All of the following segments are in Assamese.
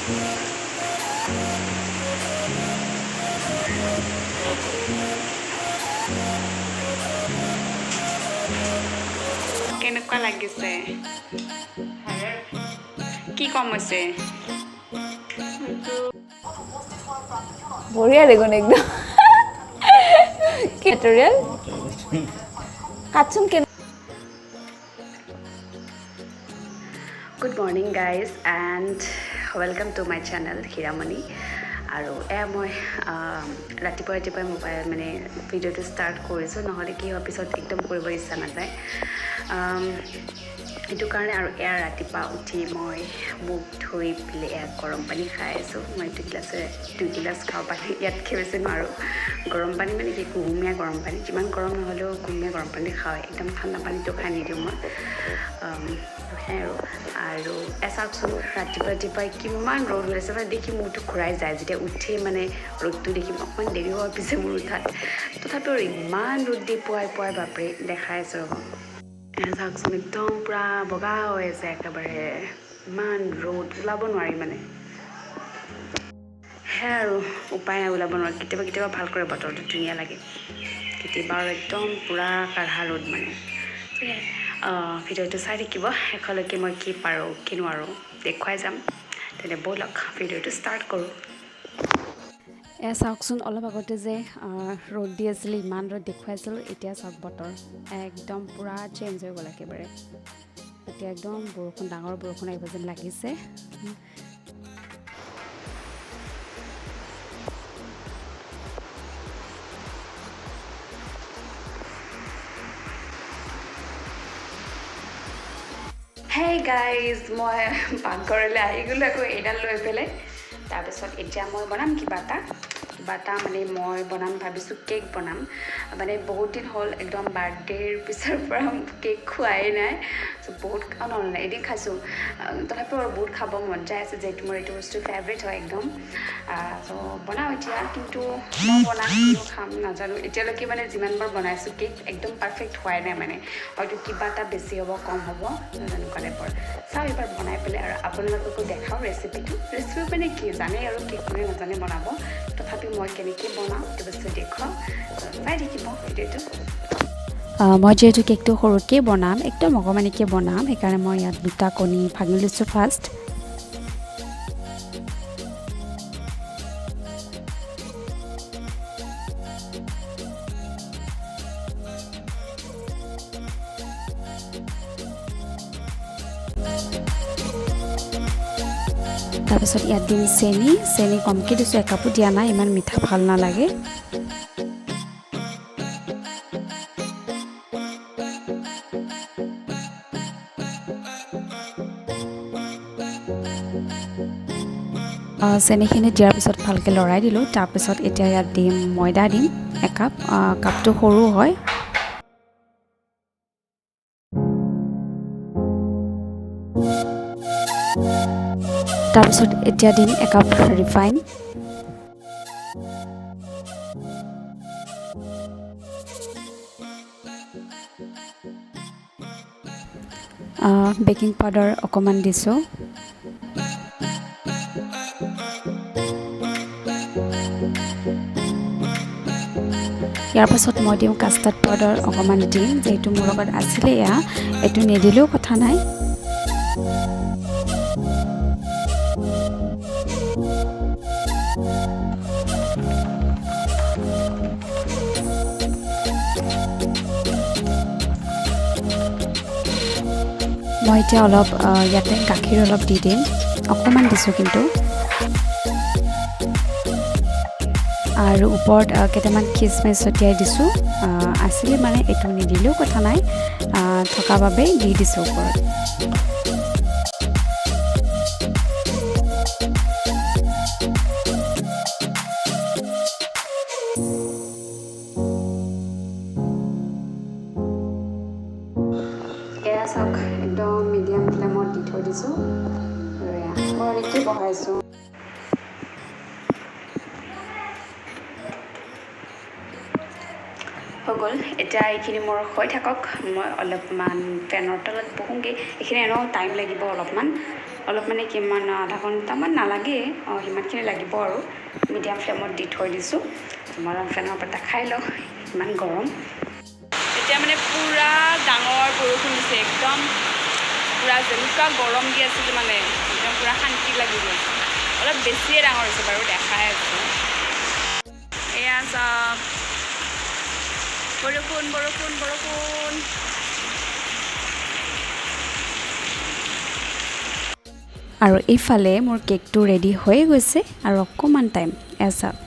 কেনেকুৱা লাগিছে? কি কম হৈছে? বঢ়িয়া দেখোন একদম। কি মেটেৰিয়েল কাটচোন কেনে। Good morning guys and welcome to my channel Hiramoni. আৰু এয়া মই ৰাতিপুৱা ৰাতিপুৱাই মোবাইল মানে ভিডিঅ'টো ষ্টাৰ্ট কৰিছোঁ, নহ'লে কি হয় পিছত একদম কৰিব ইচ্ছা নাযায়, সেইটো কাৰণে। আৰু এয়া ৰাতিপুৱা উঠি মই মুখ ধুই পেলাই এয়া গৰম পানী খাই আছোঁ। মই দুগিলাছে 2 গিলাচ খাওঁ পানী, ইয়াতকৈ বেছি নোৱাৰোঁ। গৰম পানী মানে কি, কুহুমীয়া গৰম পানী, যিমান গৰম নহ'লেও কুহুমীয়া গৰম পানী খাওঁ, একদম ঠাণ্ডা পানীটো খাই নিদিওঁ মই। সেয়াই আৰু। আৰু এ চাওকচোন, ৰাতিপুৱা ৰাতিপুৱাই কিমান ৰ'দ ওলাইছে, মানে দেখি মূৰটো ঘূৰাই যায় যেতিয়া উঠি মানে ৰ'দটো দেখি। অকণমান দেৰি হোৱাৰ পিছে মোৰ উঠাত, তথাপিও আৰু ইমান ৰ'দ দি পুৱাই পুৱাই, বাপৰে। দেখাই আছোঁ ৰ'ব। এ চাওকচোন, একদম পূৰা বগা হৈ আছে একেবাৰে, ইমান ৰ'দ, ওলাব নোৱাৰি মানে। সেয়াই আৰু, উপায় নাই, ওলাব নোৱাৰি। কেতিয়াবা কেতিয়াবা ভাল কৰে বতৰটো, ধুনীয়া লাগে, কেতিয়াবা আৰু একদম পূৰা কাঢ়া ৰ'দ মানে। সেয়াই, ভিডিঅ'টো চাই থাকিব শেষলৈকে, মই কি পাৰোঁ কি নোৱাৰোঁ দেখুৱাই যাম। তেনে ব'লক, ভিডিঅ'টো ষ্টাৰ্ট কৰোঁ। এয়া চাওকচোন, অলপ আগতে যে ৰ'দ দি আছিলে, ইমান ৰ'দ দেখুৱাইছিলোঁ, এতিয়া চাওক বতৰ একদম পূৰা চেঞ্জ হৈ গ'ল একেবাৰে। এতিয়া একদম বৰষুণ, ডাঙৰ বৰষুণ আহিব যেন লাগিছে। হেই গাইজ, মই পাকঘৰলৈ আহি গ'লোঁ আকৌ এইডাল লৈ পেলাই। তাৰপিছত এতিয়া মই বনাম কিবা এটা। কিবা এটা মানে মই বনাম ভাবিছোঁ, কেক বনাম। মানে বহুত দিন হ'ল, একদম বাৰ্থডেৰ পিছৰ পৰা কেক খোৱাই নাই। চ' বহুত, অঁ নহয়, এদিন খাইছোঁ, তথাপিও আৰু বহুত খাব মন যায় আছে, যিহেতু মোৰ এইটো বস্তু ফেভৰেট হয় একদম। চ' বনাওঁ এতিয়া, কিন্তু মই বনাম কিন্তু খাম নাজানো এতিয়ালৈকে। মানে যিমানবাৰ বনাইছোঁ কেক, একদম পাৰফেক্ট হোৱাই নাই, মানে হয়তো কিবা এটা বেছি হ'ব, কম হ'ব, তেনেকুৱা টাইপৰ। চাওঁ এইবাৰ বনাই পেলাই আৰু আপোনালোককো দেখাওঁ ৰেচিপিটো। ৰেচিপি মানে কি, জানেই আৰু, কেক কোনে নাজানে বনাব। তথাপি মই কেনেকৈ বনাওঁ সেইটো বস্তু দেখুৱাওঁ, চাই থাকিব ভিডিঅ'টো। মই যিহেতু কেকটো সৰুকৈ বনাম, একদম অকণমানিকৈ বনাম, সেইকাৰণে মই ইয়াত দুটা কণী ভাঙি লৈছোঁ ফাৰ্ষ্ট। তাৰপিছত ইয়াত দিম চেনি। চেনি কমকৈ দিছোঁ, একাপো দিয়া নাই, ইমান মিঠা ভাল নালাগে। চেনিখিনি দিয়াৰ পিছত ভালকৈ লৰাই দিলোঁ। তাৰপিছত এতিয়া ইয়াত দিম ময়দা, দিম একাপ, কাপটো সৰু হয়। তাৰপিছত এতিয়া দিম একাপ ৰিফাইন। বেকিং পাউডাৰ অকণমান দিছোঁ। ইয়াৰ পাছত মই দিওঁ কাষ্টাৰ্ড পাউডাৰ অকণমান দিম, যিহেতু মোৰ লগত আছিলে এয়া, এইটো নিদিলেও কথা নাই। মই এতিয়া অলপ ইয়াতে গাখীৰ অলপ দি দিম, অকণমান দিছোঁ কিন্তু। আৰু ওপৰত কেইটামান খিচমিচ ছটিয়াই দিছোঁ। আছিলে মানে, এইটো নিদিলেও কথা নাই, থকা বাবে দি দিছোঁ ওপৰত। এয়া চাওক, একদম মিডিয়াম ফ্লেমত দি থৈ দিছোঁ আৰু এয়া মই এনেকৈ বহাইছোঁ। হৈ গ'ল। এতিয়া এইখিনি মোৰ হৈ থাকক, মই অলপমান ফেনৰ তলত বহোঁগৈ। এইখিনি এনেও টাইম লাগিব অলপমান। অলপ মানে কিমান আধা ঘণ্টামান নালাগে, অঁ সিমানখিনি লাগিব আৰু। মিডিয়াম ফ্লেমত দি থৈ দিছোঁ। মই ফেনৰ বতাহ খাই লওঁ, ইমান গৰম। এতিয়া মানে পূৰা ডাঙৰ বৰষুণ দিছে, একদম পূৰা যেনেকুৱা গৰম দি আছিল মানে একদম পূৰা শান্তি লাগি গ'ল। অলপ বেছিয়ে ডাঙৰ হৈছে বাৰু, দেখাই আছোঁ। এয়া চাওক, বৰষুণ বৰষুণ বৰষুণ। আৰু এইফালে মোৰ কেকটো ৰেডি হৈয়ে গৈছে আৰু অকণমান টাইম। এয়া চাওক,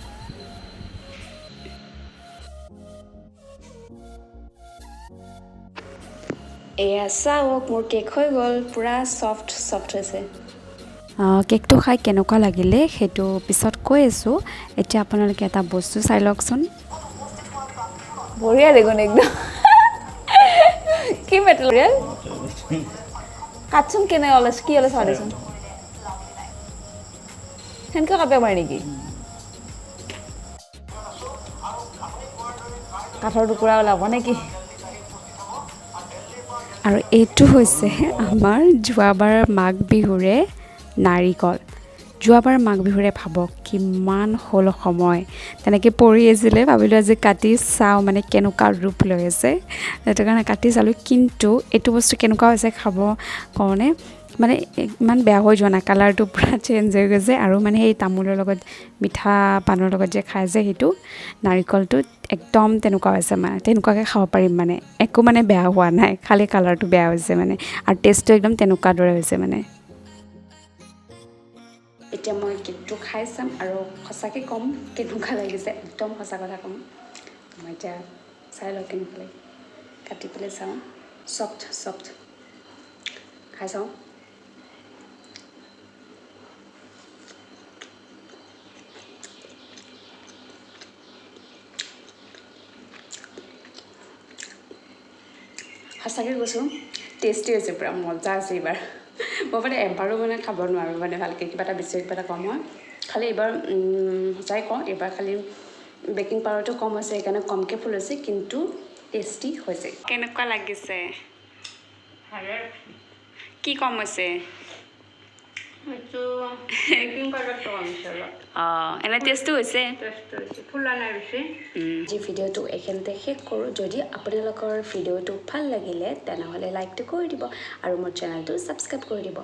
এয়া চাওক, মোৰ কেক হৈ গ'ল, পূৰা ছফ্ট ছফ্ট হৈছে। কেকটো খাই কেনেকুৱা লাগিলে সেইটো পিছত কৈ আছোঁ। এতিয়া আপোনালোকে এটা বস্তু চাই লওকচোন। বঢ়িয়া দেখোন একদম। কি মেটেৰিয়েল? কাটচোন, কেনে ওলাইছে, কি ওলাইছে চাওঁ দেচোন। সেনেকৈ কাটিব পাৰি নেকি? কাঠৰ টুকুৰা ওলাব নেকি? আৰু এইটো হৈছে আমাৰ যোৱাবাৰ মাঘ বিহুৰে নাৰিকল। যোৱাবাৰ মাঘ বিহুৰে, ভাবক কিমান হ'ল সময়, তেনেকৈ পৰি আছিলে। ভাবিলোঁ আজি কাটি চাওঁ মানে কেনেকুৱা ৰূপ লৈ আছে, সেইটো কাৰণে কাটি চালোঁ। কিন্তু এইটো বস্তু কেনেকুৱা হৈছে খাব কওঁনে, মানে ইমান বেয়া হৈ যোৱা নাই, কালাৰটো পূৰা চেঞ্জ হৈ গৈছে। আৰু মানে সেই তামোলৰ লগত, মিঠা পাণৰ লগত যে খাই যে সেইটো নাৰিকলটো, একদম তেনেকুৱা হৈছে, মানে তেনেকুৱাকৈ খাব পাৰিম, মানে একো মানে বেয়া হোৱা নাই, খালি কালাৰটো বেয়া হৈছে মানে। আৰু টেষ্টটো একদম তেনেকুৱা দৰে হৈছে মানে। এতিয়া মই কেকটো খাই চাম আৰু সঁচাকৈ ক'ম কেনেকুৱা লাগিছে, একদম সঁচা কথা ক'ম। মই এতিয়া চাই লওঁ কেনেকুৱা লাগে, কাটি পেলাই চাওঁ। ছফ্ট ছফ্ট, খাই চাওঁ। সঁচাকৈ কৈছোঁ, টেষ্টি হৈছে, পূৰা মজা আছে। এইবাৰ মই মানে এবাৰো মানে খাব নোৱাৰোঁ মানে ভালকৈ, কিবা এটা বেছি কিবা এটা কম হয়। খালি এইবাৰ সঁচাই কওঁ, এইবাৰ খালি বেকিং পাউডাৰটো কম হৈছে, সেইকাৰণে কমকৈ ফুল হৈছে, কিন্তু টেষ্টি হৈছে। কেনেকুৱা লাগিছে? কি কম হৈছে? এইটো বেকিং পাউডাৰটো কমিছে অলপ। অঁ, এনে টেষ্টটো হৈছে। টেষ্টটো হৈছে, ফুলা নাই বেছি। আজি ভিডিঅ'টো এইখিনিতে শেষ কৰোঁ। যদি আপোনালোকৰ ভিডিঅ'টো ভাল লাগিলে তেনেহ'লে লাইকটো কৰি দিব আৰু মোৰ চেনেলটো ছাবস্ক্ৰাইব কৰি দিব।